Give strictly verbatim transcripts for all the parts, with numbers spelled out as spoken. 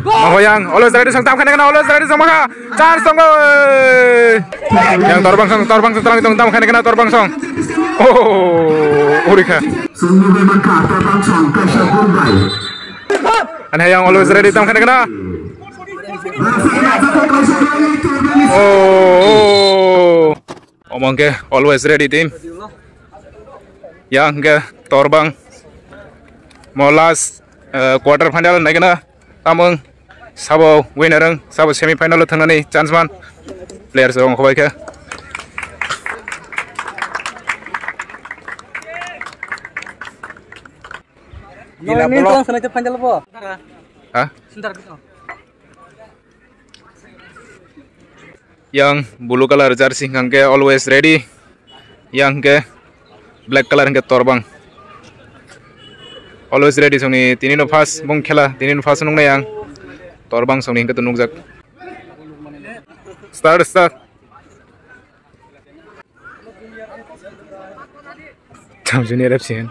Mangkha yang always ready song tam khaina kana always ready song mangkha. Chance tongo. Yang Torbang song, Torbang song, Torbang song tam khaina kana Torbang song. Oh, urikha. Ane yang always ready tam khaina kana. Oh, oh. Omo hwnkhe always ready team. Yang hwnkhe Torbang. Mo last, eh, quarter final naikhe na tamung sabo winner wng, sabo semi final o thangnani chance man. Players rok ongkhobai khe. Nini tong sanai te final bo. Ha? Yang blue color jersey hwnkhe always ready. Yang hwnkhe black color hwnkhe Torbang. Always ready songni tini no first bung khela, tini no first nuknai yang. Torbang songni hwnkhe to nukjak. Start, start. Junior F C.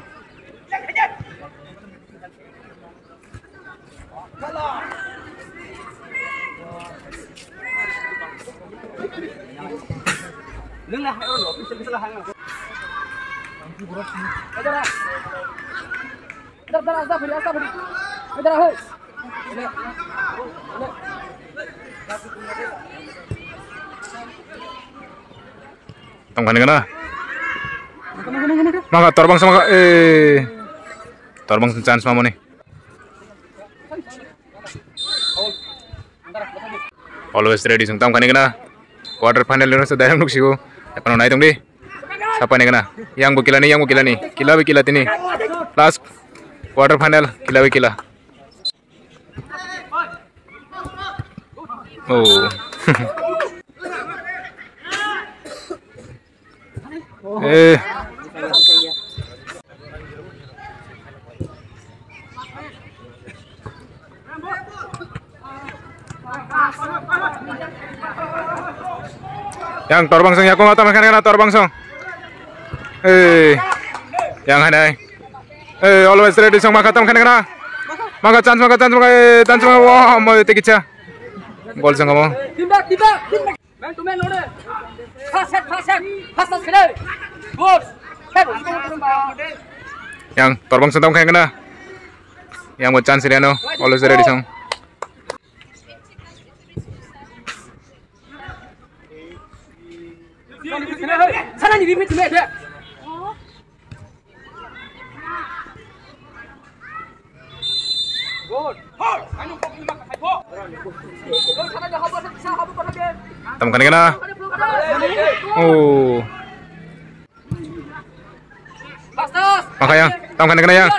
Tongkha nini gana. Maka Torbang sama ka, eh. Torbang chance mamoni. Always ready song tongkha nini gana. Quarter final ni rasa direct nuk sigo. Ekono nai tongdi. Sapa nini gana. Yang bo kila ni, yang bo kila ni. Kila bi kila tini. Last quarter final kila bi kila. Oh. Eh. Yang Torbang song, yang koma tam kena Torbang song. Eh. Yang hanai. Eh, always ready song maka tam kena kena. Maka chance, maka chance, maka, eh, chance, maka, wah, mau itu kicha. Gol song kamu. Timbak, timbak, timbak. Man to man order. Fast set, fast set. Fast set kena. Good. Set. Yang Torbang song tam kena kena. Yang buat chance dia no. Always ready song. Tam kena kena. Oh. Makanya, tam kena kena yang.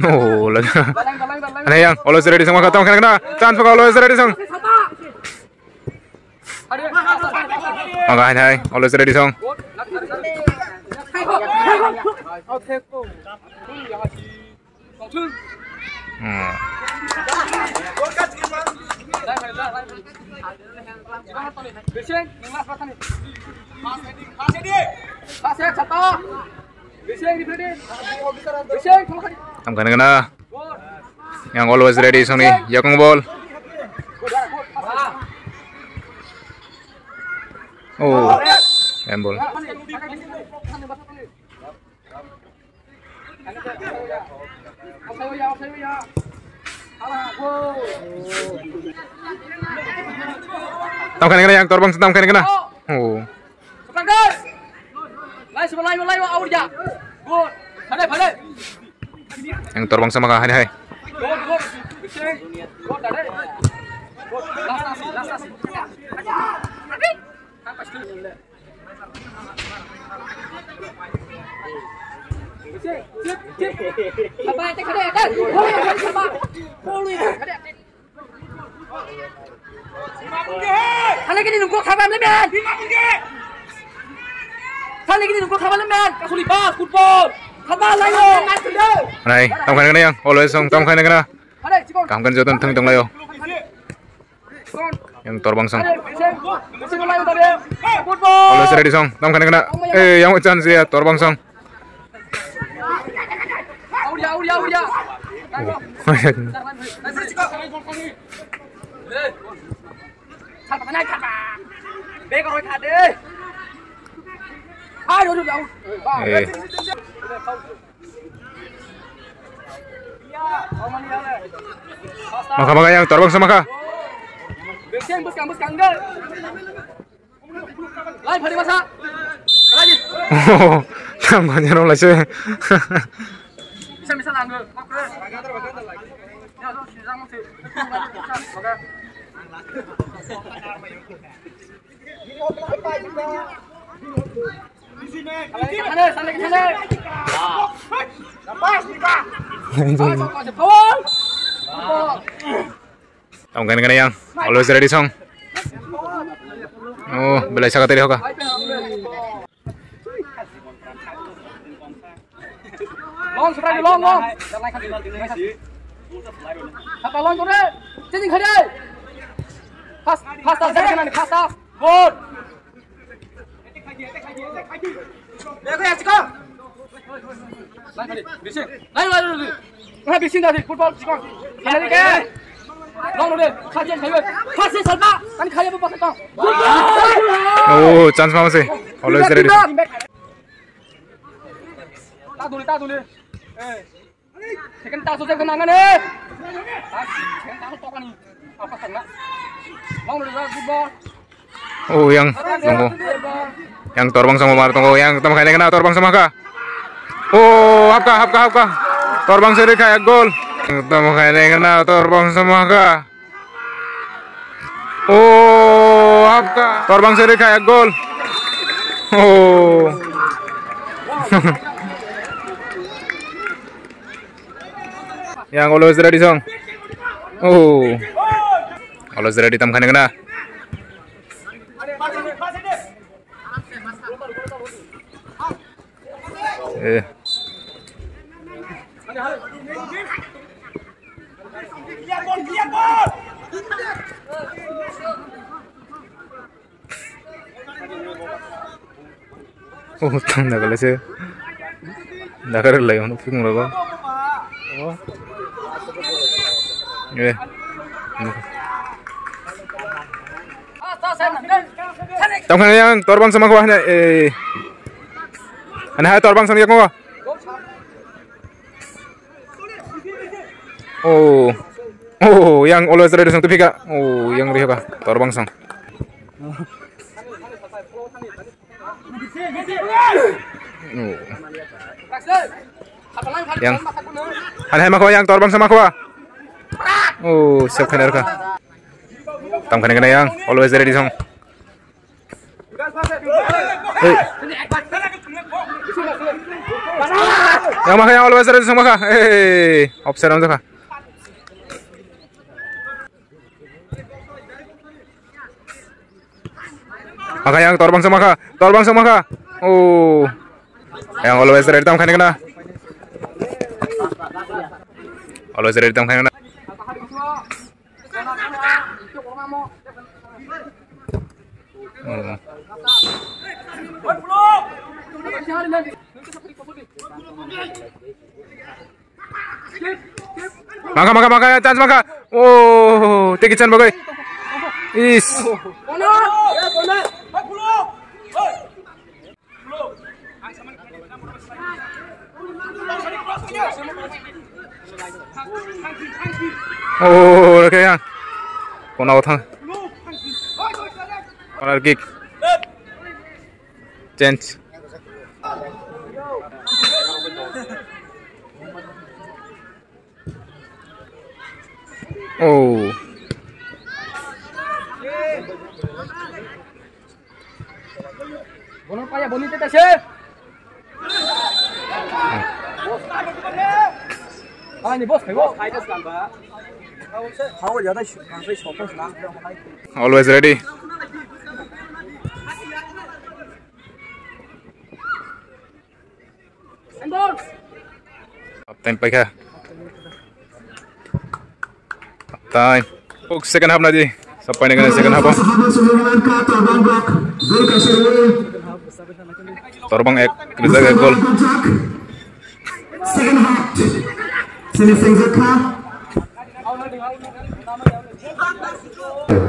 Oh, lagi. Ada yang always ready song maka tam kena kena. Chance maka always ready song. Maka hai hai always ready song. Hmm. Tam kena kena. Yang always ready songni yakung ball. Oh, handball. Tam kena kena yang Torbang tam kena kena. Oh. Yang Torbang sama kah, hai, hai. Thani gini dukro khabale men, kasuli bas, football. Khaba layo. Nai, tam khaina gana yang, always song tam khaina gana. Are, chikon. Kam kan joton thang tong layo. Chikon. Yang Torbang song. Are, chikon, chikon layo tabe. Football. Always ready song, tam khaina gana. Eh, yang chance ya, Torbang song. Auria, auria, auria. Eh. Maka maka yang Torbang sama kah? Lai phari masa. Lai. Nang banyak orang lah sih. Bisa bisa langgar. Ya, lo sih sama sih. Oke. Sana, sana, sana. Foul. Foul. Tong kene kene yang always ready song. Oh, belai saka teri hoka. Long, strike, long, long. Kata long kore. Chini khade. Fast, fast, fast, fast, fast. Good. Lai, lai, lai, lai. Ngai bisin da football sikon. Khalai ke. Long de. Khaje khaje. Khaje salpa. Kan khaje bu pakatong. Oh, chance ma se. Always ready. Ta dule, ta dule. Eh. Second taso second nangani. Second taso tokani. Apa sana? Long de good ball. Oh, yang nunggu. Yang Torbang sama mar tunggu, yang tamo khaina kena Torbang sama kah? Oh, hapka, hapka, hapka. Torbang seri kaya gol. Yang tamo khaina kena Torbang sama kah? Oh, hapka. Torbang seri kaya gol. Oh. Yang always ready song. Oh. Always ready tam khaina kena. Eh. Oh, tang daga le se. Daga rwlai ono phung rogo. Eh. Tamo khaina yang Torbang sama kho hane, eh. Hane hai Torbang sama kho. Oh. Oh, yang always ready song tupika. Oh, yang rihoka. Torbang song. Oh. Yang. Hane hai mako yang Torbang sama kho. Oh, sep khaina rwkha. Tam khaina kena yang always ready song. Hey. Yang maka yang always ada sama kah? Hey, offside aja kah? Maka yang Torbang sama kah? Torbang sama kah? Oh. Yang always ready tam khaina kena. Always ready tam khaina kena. Hmm. Maka, maka, maka, chance maka. Oh, teki chan bagai. Is. Oh, okay, ya. Kona othang. Corner kick. Change. Oh. Bono paya boni tete se. Ani boss khai boss khai boss kan ba. Always ready. Time paikha. Time. Ok, second half nadi. Sapai nang second half. Torbang ek, Rizak ek gol. Second half. Sini sengjakha.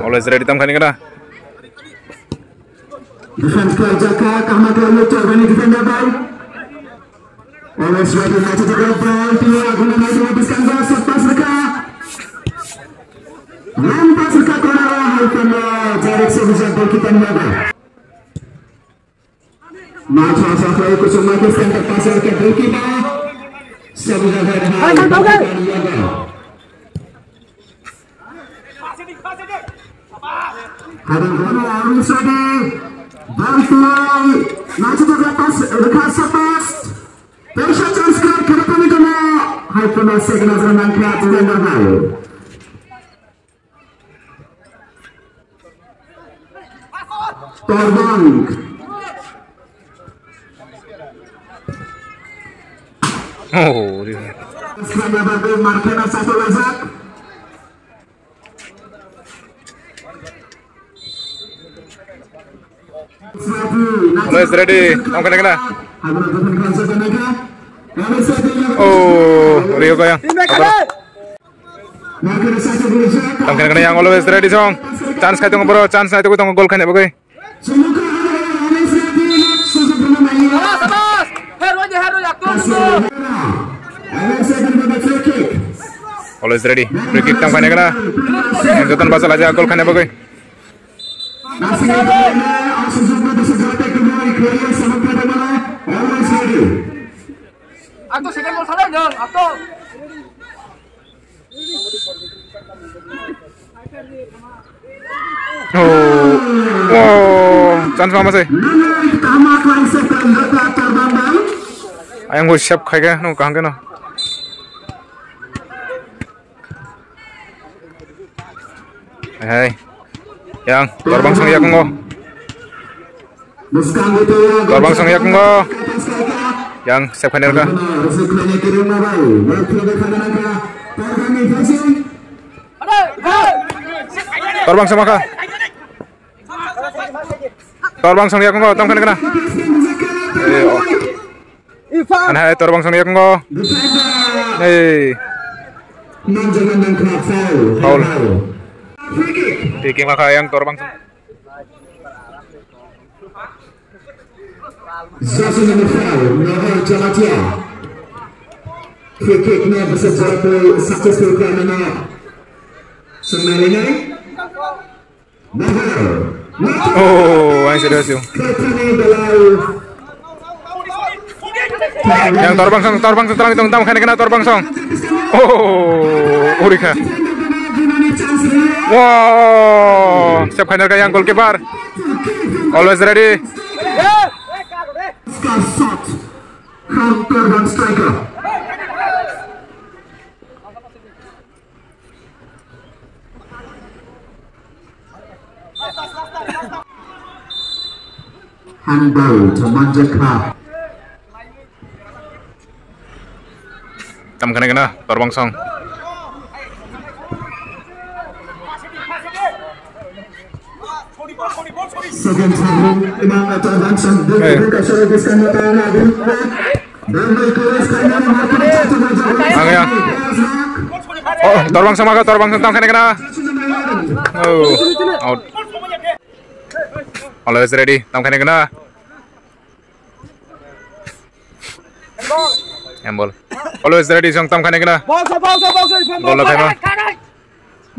Always ready tam khani kana. Defense khlaijakha, kaham khlaiwi Torbangni defender bai. Always ready, naitugwi ball, tini aguna naitugwi bwskango, shot pass rwkha. Long pass rwkha, corner o, hai phano, Jarek Sobujak goalkeeper ni abo. Match pass rwkha, kuchukma khe center pass rwkha, goalkeeper. Sobujak hai, hai, hai, hai, hai. Habang kono Arun Sadi, bal tuai, naitugwi pass, rwkha shot pass. Teisa chance khe khebatani kono, hai kono second half nangkha, defender bai. Torbang. Oh, dia. Skanya bagai markena satu lezat. Always ready. Tong kena kena. Oh, Rio kaya. Tong kena kena yang always ready song. Chance khai tong bro, chance nai tong gol khai ne bagwi. Always ready. Free kick tang paine kana. Joton basa laja gol khane bagwi. Aku second ball salah dong, aku. Oh, oh, chance mama sih. Ayang bo sep khai ke no kahang ke no. Hai. Yang, Torbang song yakungo. Torbang song yakungo. Yang, sep khaner ka. Torbang sama ka. Torbang song yakungo, tong khaner ka na. Eh, oh. Anhai Torbang song yakungo. Hey. Foul. Free kick maka yang Torbang song. Jersey number four, Nohor Jamatia. Free kick no bisa jatuh successful kerana na. Senang ini. Oh, ang serius yung. Yang Torbang song, Torbang song, Torbang song, Torbang song. Oh, urika. Wow, sep khaner ka yang goalkeeper. Always ready. Counter dan striker. Handball, teman jekha. Tam kene kena, Torbang song. Second half, imang atau langsung. Eh. Ang ya. Oh, Torbang sama ka, Torbang sama kena kena. Oh, out. Always ready, tam kena kena. Handball. Always ready, song tam kena kena. Ball sa, ball sa, ball sa. Goal la kena.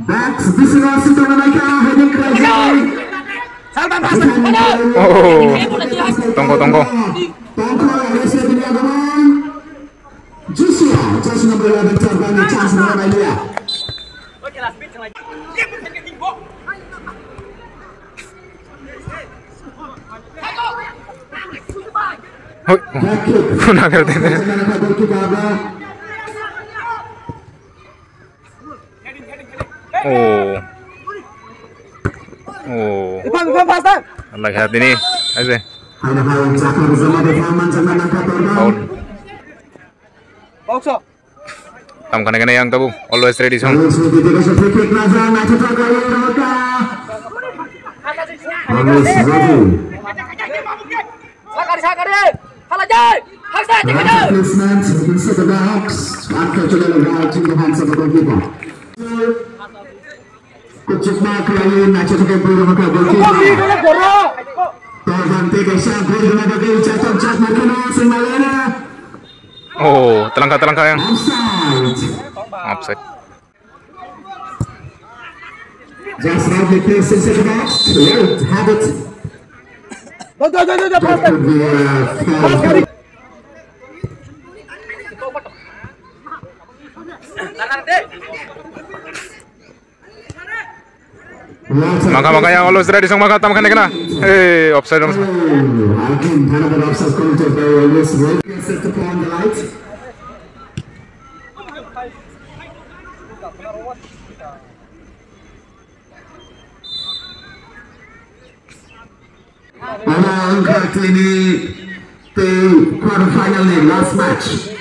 Backs bisingo sitwmanaikha, heading khlaijak. Oh, tongko, tongko. Tongko, Joshua, Joshua, jersey number eleven, Torbangni chance rwna nailia. Hoi. Back kick. Nangkar tene. Goalkeeper. Oh. Oh. Ipan, ipan, faster. Lagi hati ni, aja. Hai, hai, cakar sama dia, aman, sama nangka, Torbang. Foul. Box up. Tam kane kane yang tabu, always ready song. Always ready. Sakari, sakari. Hala jai. Haksa, jai, jai. Placement inside the box. Unfortunately, right in the hands of the goalkeeper. Kuchukma khlaiwi naithothok khe bwrwi rwkha goalkeeper. Torban tei kaisa goal rwna bagwi chaitham chak narwkheno swngmalana. Oh, telangkha, telangkha yang. Offside. Offside. Just right the pass inside the box. Well, have it. Go, go, go, go, go, pass. That could be a foul. Maka maka yang always ready song maka tam kane kena. Eh, offside dong. Again, another offside committed by always ready. Set upon the light. Oro wngkha tini tei quarter final ni last match.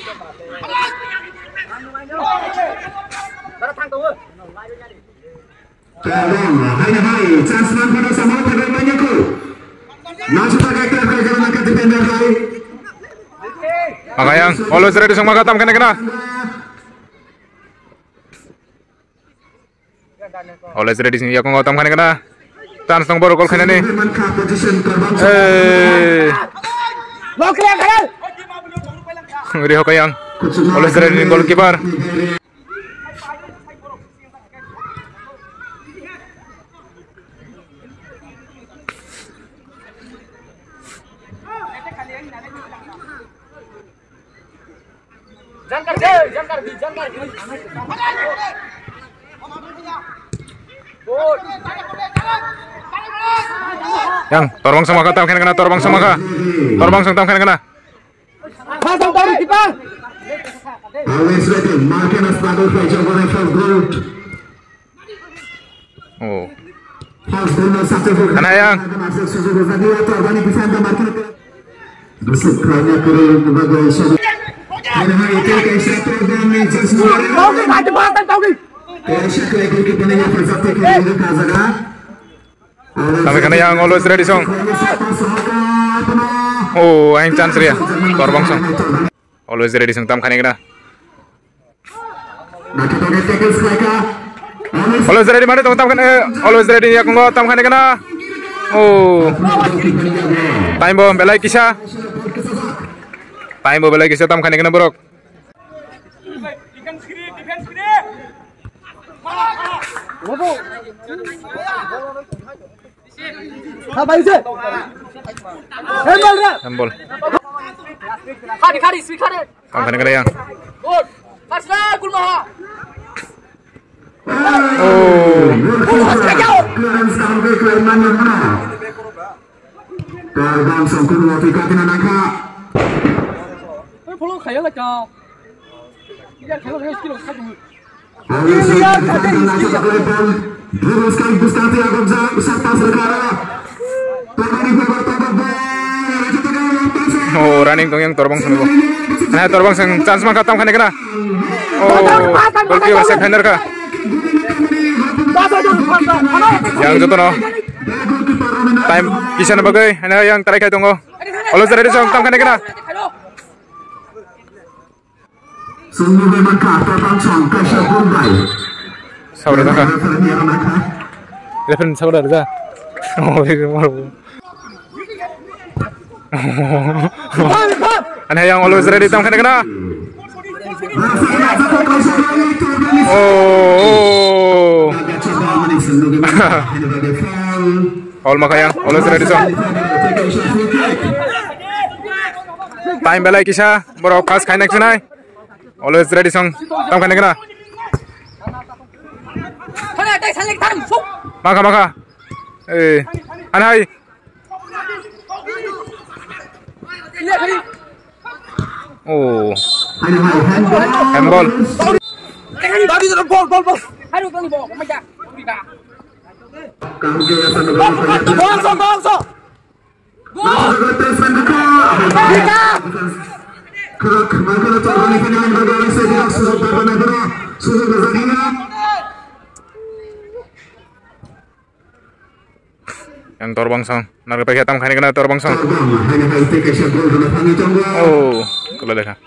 Tabang, hai hai, chance man pada sama thagwi manya ko. Nasu thagwi clear khai jana ka defender hai. Makayang, always ready song maka tam kena kena. Always ready sing yakung tam khani kana. Chance nang borok gol khainani. Eh. Ri Hokayang. Always ready ni goalkeeper. Jankar, jankar, jankar. Yang, torbang sama ka, tam kena kena, torbang sama ka. Torbang sama tam kena kena. Always ready, Mark and Aspato fight over the first goal. Oh. Kana yang? Kami kana yang always ready song. Oh, aing chance ria. Torbang song. Always ready song tam khani kana. Always ready mane tong tam khani, always ready ya kongo tam khani kana. Oh. Time bo belai kisa. Time bo belai kisa tam khani kana borok. Handball. Handball. Khari, khari, sui khari. Kam khani kare yang. Good. First line, gulma ha. Oh. Clearance kam ke khlai manya mano. Torbang songkun wati katina nangkha. Oi, follow khaya la ka. Iya, khaya la skill khaya. Oh, running tong yang torbang song. Nah, torbang song chance mangkha tam khani kana. Oh, goalkeeper save khainarkha. Yang jotono time kisa na bagwi, hana yang tarai khai tongo. Always ready song tam khani kana. Sungni bai mankha, Tatang Song, kaisa gol bai. Saura dakha. Referee ni saura dakha. Oh, ini mau. Ane yang always ready tam khani kana. Oh, oh. All makaya, always ready song. Time belai kisa, borok pass khaina khinai. Always ready song. Tam khaina kina. Makha, makha. Eh, anai. Oh. Handball. Ball, ball, ball. Ball, ball, ball. Khwrwk, khwrwk, khwrwk, chormani khe nang bagwi se sujok, sujok, sujok, sujok, sujok, Yang Torbang Song. Narwk paikha tam khaini gana Torbang Song. Oh, kala lekha.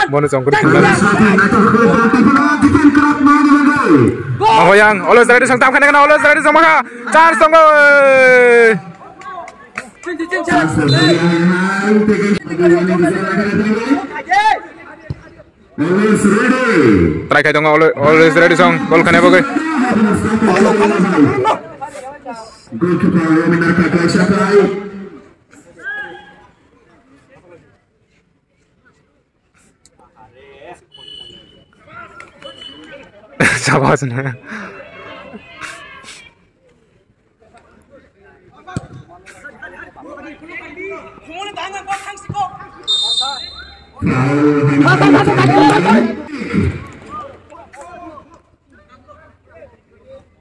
Bono chongkri khna. Mahoyang, always ready song tam khana khana, always ready song maha. Chance tongo. Try khai tongo, always, always ready song, ball khana bagwi. Goalkeeper Rominar Kakai Sakai. Sabas na.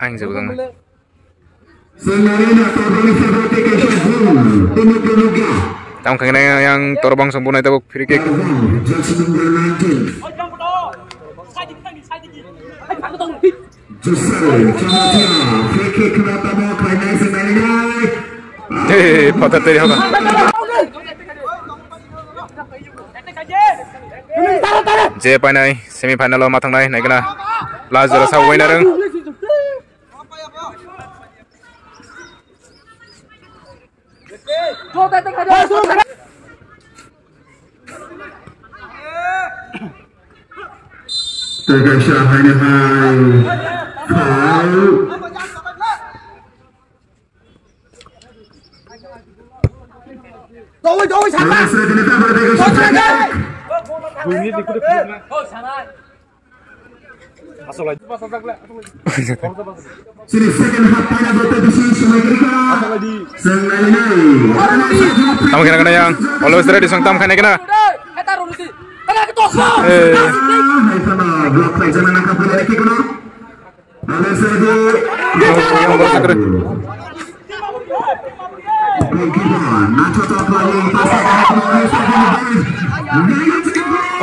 Ang jebak ang. Tam khangna yang Torbang Song bunai tabuk free kick. Hey, phatar teri hoga. Je painai semi final o ma thangnai naikna last jora sa wainarang. Tei kaisa haino hai foul. Tei kaisa tini tabra tei kaisa free kick. Chini second half paina bo tei bisi swmai kwrwi kha. Chwng nainai. Tamo khe nangkha yang always ready song tam khaina kena. Eh. Hai khana block khlai jana nangkha pura ni kikono. Always ready.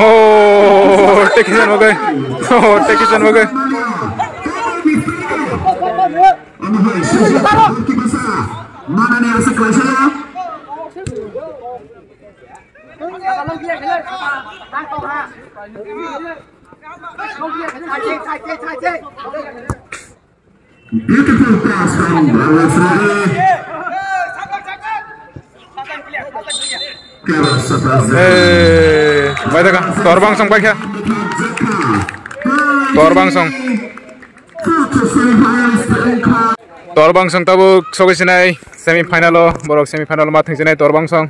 Oh, take his hand, okay. Oh, take his hand, okay. Beautiful pass from Bharat Srege. Clever surprise. Eh, bai daga, Torbang Song paikha. Torbang Song. Torbang Song tabuk sogwi sinai semi final o, borok semi final o ma thwngsinai Torbang Song.